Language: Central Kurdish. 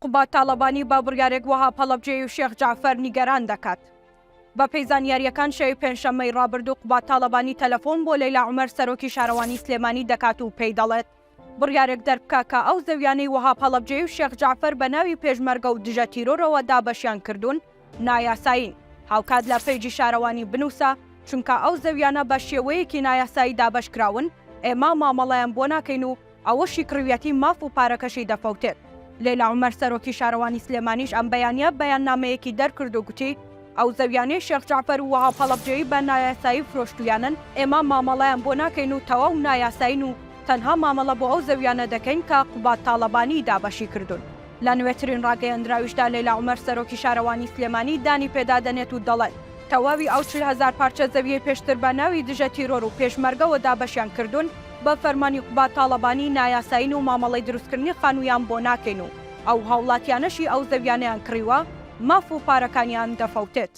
قوباد تاڵەبانی بە بڕیارێک وەهاب هەڵەبجەیی و شێخ جەعفەر نیگەران دەکات. بەپێی زانیارییەکان شەوی پێنجشەممەی ڕابردوو قوباد تاڵەبانی تەلەفۆن بۆ لەیلا عومەر سەرۆکی شارەوانی سلێمانی دەکات و پێی دەڵێت بڕیارێک دەربکە کە ئەو زەویانەی وەهاب هەڵەبجەیی و شێخ جەعفەر بە ناوی پێشمەرگە و دژە تیرۆرەوە دابەشیان کردوون نایاسایین، هاوکات لە پەیجی شارەوانی بنووسە چونکە ئەو زەویانە بە شێوەیەکی نایاسایی دابەشکراون ئێمە مامەڵەیان بۆ ناکەین و ئەوەشی کڕیویەتی ماف و پارەکەشی دەفەوتێت. لەیلا عومەر سەرۆکی شارەوانی سلێمانیش ئەم بەیانییە بەیاننامەیەکی دەرکرد و گوتی، ئەو زەویانەی شێخ جەعفەر و وەهاب هەڵەبجەیی بە نایاسایی فرۆشتوویانن، ئێمە مامەڵەیان بۆ ناکەین و تەواو نایاسایین و تەنها مامەڵە بۆ ئەو زەویانە دەکەین کە قوباد تاڵەبانی دابەشی کردوون. لە نوێترین ڕاگەیەندراویشدا لەیلا عومەر سەرۆکی شارەوانی سلێمانی دانی پێدا دەنێت و دەڵێت، تەواوی ئەو 40 هەزار پارچە زەویەی پێشتر بە ناوی دژە تیرۆر و پێشمەرگەوە دابەشیان کردوون، بە فەرمانی قوباد تاڵەبانی نایاسایین و مامەڵەی دروستکردنی خانوویان بۆ ناکەین و ئەو هاوڵاتیانەشی ئەو زەویانەیان کڕیوە ماف و پارەکانیان دەفەوتێت.